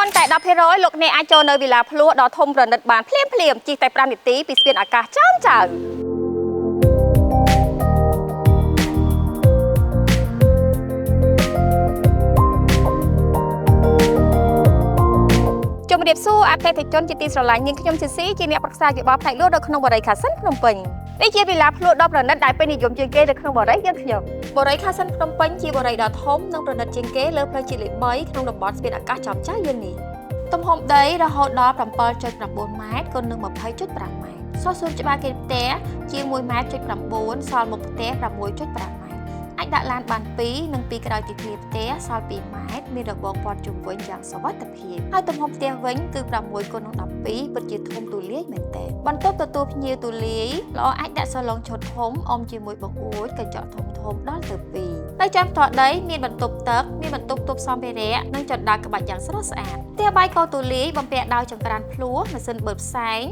ន់តែ10%លោកអ្នកអាចចូលនៅវីឡាភ្លួដ៏ធំប្រណិតបានភ្លាមភ្លាមៗជិះតែ5នាទីពីស្ពានអាកាសចោមចៅជំរាបសួរអតិថិជនជាទីស្រឡាញ់នាងខ្ញុំស៊ីស៊ីជាអ្នកប្រឹក្សាយោបល់ផ្នែកលក់នៅក្នុងបរិយាខាសិនភ្នំពេញនេះជាវីឡាភ្លួដ៏ប្រណិតដែលពេញនិយមជាងគេនៅក្នុងបរិយាយើងខ្ញុំបរិយាខាសិនភ្នំពេញជាបរិយាដ៏ធំនិងប្រណិតជាងគេលើផ្លូវជាតិលេខ3ក្នុងតំបន់ស្ពានអាកាសចោមចៅយើងនេះទំហំដីរហូតដល់7.9ម៉ែត្រគុណនឹង20.5ម៉ែត្រសោះសួនច្បារគេផ្ទះជាង1ម៉ែត្រ9សល់មុខផ្ទះ6.5ម៉ែត្រអាចដាក់ឡានបាន2និង2ក្រោយទីធ្លាផ្ទះសល់2ម៉ែត្រមានរបងព័ទ្ធជុំវិញយ៉ាងសុវត្ថិភាពហើយទំហំផ្ទះវិញគឺ6គុណនឹង12ពិតជាធំទូលាយមែនទែនបន្ទប់ទទួលភ្ញៀវទូលាយល្អអាចដាក់សាឡុងឈុតធំអមជាមួយបង្អួចកញ្ចក់ធំធំដល់ទៅ2នៅចំផ្ទាល់ដីមានបន្ទប់ទឹកមានបន្ទប់ទប់សម្ភារៈនិងចណ្ដាលក្បាច់យ៉ាងស្រស់ស្អាតផ្ទះបាយក៏ទូលាយបំពាក់ដោយចង្ក្រានភ្លោះម៉ាស៊ីនបឺតផ្សែង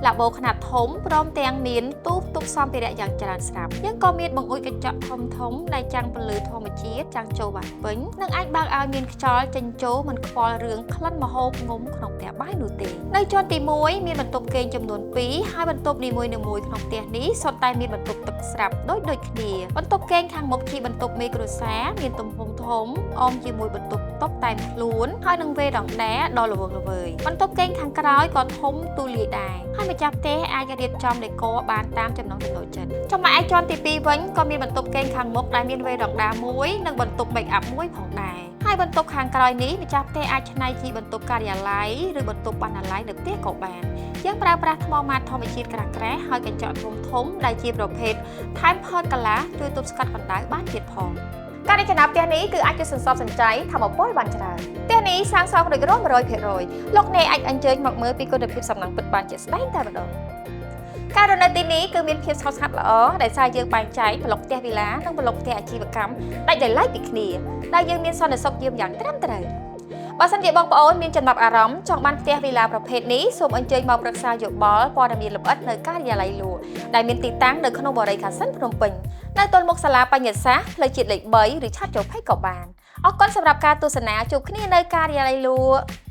ឡាបូខ្នាតធំព្រមទាំងមានទូផ្ទុកសម្ភារៈយ៉ាងច្រើនស្រាប់យើងក៏មានបង្អួចកញ្ចក់ធំធំដែលចាំងពន្លឺធម្មជាតិចាំងចូលបានពេញនិងអាចបើកឲ្យមានខ្យល់ចេញចូលមិនខ្វល់រឿងក្លិនម្ហូបងុំក្នុងផ្ទះបាយនោះទេនៅជាន់ទី1មានបន្ទប់គេងចំនួន2ហើយបន្ទប់នីមួយៗក្នុងផ្ទះនេះសុទ្ធតែមានបន្ទប់ទឹកស្រាប់ដូចដូចគ្នាបន្ទប់គេងខាងមុខជាបន្ទប់មេគ្រួសារមានទំហំធំអមជាមួយបន្ទប់តុបតែងខ្លួនហើយនឹងវេរ៉ង់ដាដ៏ល្វឹងល្វើយបន្ទប់គេងខាងក្រោយក៏ធំទូលាយដែរហើយម្ចាស់ផ្ទះអាចរៀបចំដេកបានតាមចំណង់ចំណូលចិត្តចំណែកឯជាន់ទី2វិញក៏មានបន្ទប់គេងខាងមុខដែលមានវេរ៉ង់ដាមួយនិងបន្ទប់ make up មួយផងដែរហើយបន្ទប់ខាងក្រោយនេះម្ចាស់ផ្ទះអាចច្នៃជាបន្ទប់ការិយាល័យឬបន្ទប់បណ្ណាល័យនៅផ្ទះក៏បានយើងប្រើប្រាស់ថ្មម៉ាតធម្មជាតិក្រាស់ៗហើយកញ្ចក់ធំធំដែលជាប្រភេទ Tempered Glass ជួយទប់ស្កាត់កម្ដៅបានទៀតផងការរចនាផ្ទះនេះគឺអាចជួយសន្សំសំចៃធម្មពលបានច្រើនផ្ទះនេះសាងសង់រួចរាល់100%លោកអ្នកអាចអញ្ជើញមកមើលពីគុណភាពសំណង់ពិតបានជាក់ស្ដែងតែម្ដងការរស់នៅទីនេះគឺមានភាពស្ងប់ស្ងាត់ល្អដែលសារយើងបែងចែកប្លុកផ្ទះវីឡានិងប្លុកផ្ទះអាជីវកម្មដាច់ដោយឡែកពីគ្នាដែលយើងមានសន្តិសុខយាមយ៉ាងត្រឹមត្រូវបើសិនជាបងប្អូនមានចំណាប់អារម្មណ៍ចង់បានផ្ទះវីឡាប្រភេទនេះសូមអញ្ជើញមកប្រឹក្សាយោបល់ព័ត៌មានលម្អិតនៅការិយាល័យលក់ដែលមានទីតាំងនៅក្នុងបរិយាខាសិនភ្នំពេញនៅទល់មុខសាលាបញ្ញសាស្ត្រផ្លូវជាតិលេខ3ឬឆាតចូលភ័យក៏បានអរគុណសម្រាប់ការទស្សនាជួបគ្នានៅការិយាល័យលក់។